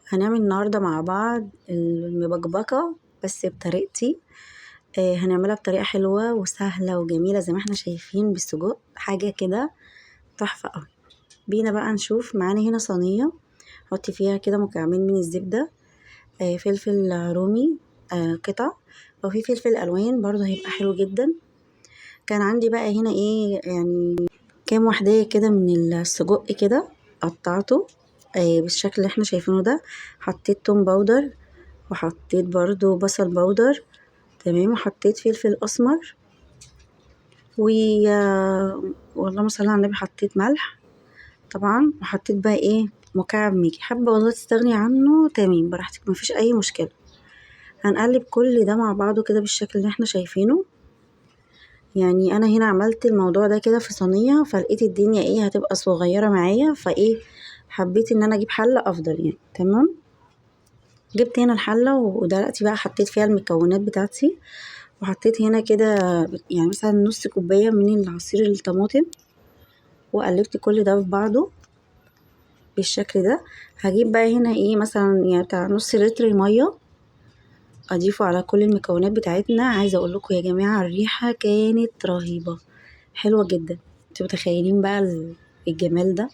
هنعمل النهاردة مع بعض المبكبكة بس بطريقتي. هنعملها بطريقة حلوة وسهلة وجميلة زي ما احنا شايفين بالسجق، حاجة كده تحفة قوي. بينا بقى نشوف. معانا هنا صينية حطي فيها كده مكعبين من الزبدة، فلفل رومي قطع، لو في فلفل ألوان برضو هيبقى حلو جدا. كان عندي بقى هنا ايه يعني كام وحداية كده من السجق كده، قطعته بالشكل اللي احنا شايفينه ده. حطيت توم powder وحطيت برضو بصل powder، تمام، وحطيت فلفل اسمر و والله صل على النبي، حطيت ملح طبعا، وحطيت بقى ايه مكعب ماجي. حابة والله تستغني عنه تمام براحتك، مفيش اي مشكلة. هنقلب كل ده مع بعضه كده بالشكل اللي احنا شايفينه. يعني انا هنا عملت الموضوع ده كده في صينية، فلقيت الدنيا ايه هتبقى صغيرة معايا، فايه حبيت ان انا اجيب حله افضل يعني. تمام، جبت هنا الحلة ودلوقتي بقى حطيت فيها المكونات بتاعتي، وحطيت هنا كده يعني مثلا نص كوباية من العصير الطماطم، وقلبت كل ده في بعضه بالشكل ده. هجيب بقى هنا ايه مثلا يعني بتاع نص لتر مية اضيفه على كل المكونات بتاعتنا. عايزه اقول لكم يا جماعة الريحة كانت رهيبة، حلوة جدا. انتوا متخيلين بقى الجمال ده؟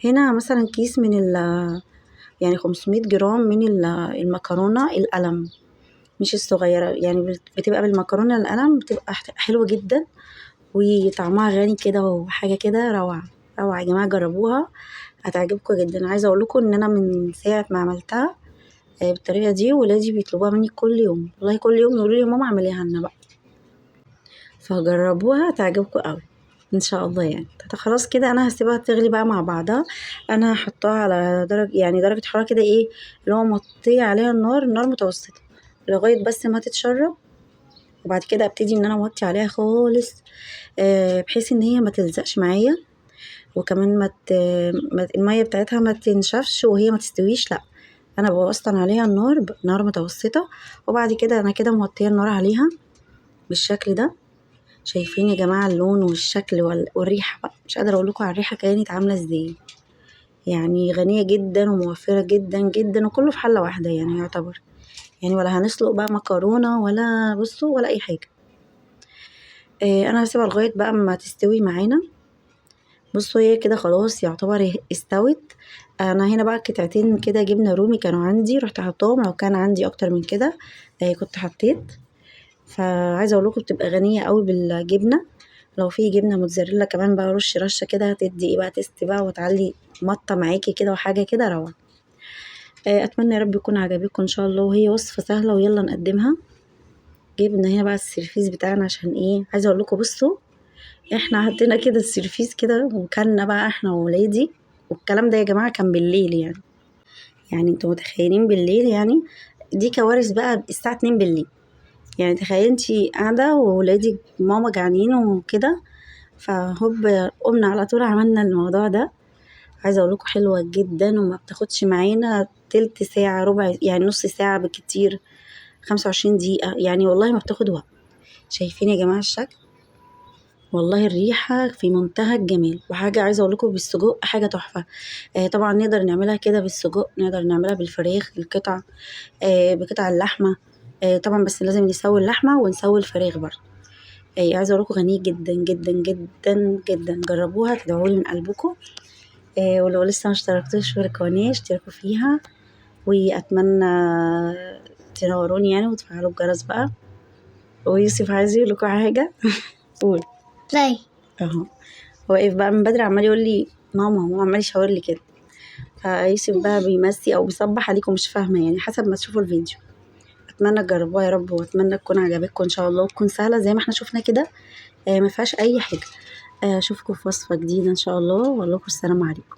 هنا مثلا كيس من يعني 500 جرام من المكرونه القلم، مش الصغيرة يعني، بتبقى بالمكرونه القلم، بتبقى حلوة جدا وطعمها غني كده وحاجه كده روعه روعه يا جماعة، جربوها هتعجبكم جدا. عايزه اقول لكم ان انا من ساعة ما عملتها بالطريقة دي ولادي بيطلبوها مني كل يوم، والله كل يوم يقولوا لي ماما اعمليها لنا بقى، فجربوها هتعجبكم قوي ان شاء الله. يعني خلاص كده انا هسيبها تغلي بقى مع بعضها. انا هحطها على درجه يعني درجه حرارة كده ايه اللي هو موطيه عليها النار، نار متوسطه لغاية بس ما تتشرب، وبعد كده ابتدي ان انا اوطي عليها خالص بحيث ان هي ما تلزقش معايا، وكمان ما المية بتاعتها ما تنشفش وهي ما تستويش. لا انا بوسطن عليها النار، نار متوسطه، وبعد كده انا كده موطيه النار عليها بالشكل ده. شايفين يا جماعة اللون والشكل والريحه بقى، مش قادرة اقول لكم على الريحة كانت عامله ازاي، يعني غنية جدا وموفره جدا جدا، وكله في حله واحدة يعني يعتبر، يعني ولا هنسلق بقى مكرونه ولا بصوا ولا اي حاجة. انا هسيبها لغاية بقى ما تستوي معانا. بصوا هي كده خلاص يعتبر استوت. انا هنا بقى قطعتين كده جبنه رومي كانوا عندي، رحت حطاهم، لو كان عندي اكتر من كده كنت حطيت. فعايزه اقول لكم بتبقى غنية قوي بالجبنه، لو في جبنه موتزاريلا كمان بقى رش رشه كده، هتدي ايه بقى taste بقى وتعلي مطه معاكي كده وحاجه كده روعه. اتمنى يا رب يكون عجبكم ان شاء الله، وهي وصفه سهلة ويلا نقدمها. جبنا هنا بقى السرفيس بتاعنا عشان ايه، عايزه اقول لكم بصوا احنا حطينا كده السرفيس كده وكلنا بقى احنا وولادي، والكلام ده يا جماعة كان بالليل، يعني انتوا متخيلين بالليل، يعني دي كوارث بقى الساعة 2 بالليل، يعني تخيلي انتي قاعدة وولادك ماما جعانين وكده، فهوب قمنا على طول عملنا الموضوع ده. عايزه اقول لكم حلوة جدا وما بتاخدش معانا تلت ساعة ربع يعني نص ساعة بالكتير، 25 دقيقة يعني، والله ما بتاخد وقت. شايفين يا جماعة الشكل؟ والله الريحة في منتهى الجمال. وحاجه عايزه اقول لكم بالسجق حاجة تحفة. طبعا نقدر نعملها كده بالسجق، نقدر نعملها بالفراخ القطع، بقطع اللحمة، طبعا بس لازم نسوي اللحمة ونسوي الفراخ برضه. عايزه اقول لكم غنية جدا جدا جدا جدا، جربوها تدعوا لي من قلبكم. ولو لسه ما اشتركتوش في القناة اشتركوا فيها، واتمنى تنوروني يعني وتفعلوا الجرس بقى. ويوسف عايز يقول لكم حاجة؟ قول. لاي. اهو واقف بقى من بدري عمال يقول لي ماما، هو عمال يشاور لي كده. فيوسف بقى بيمسي او بيصبح عليكم، مش فاهمه يعني، حسب ما تشوفوا الفيديو. اتمنى تجربوها يا رب، واتمنى تكون عجبتكم ان شاء الله، وتكون سهلة زي ما احنا شفنا كده، ما فيهاش اي حاجة. اشوفكم في وصفه جديدة ان شاء الله، واقول لكم السلام عليكم.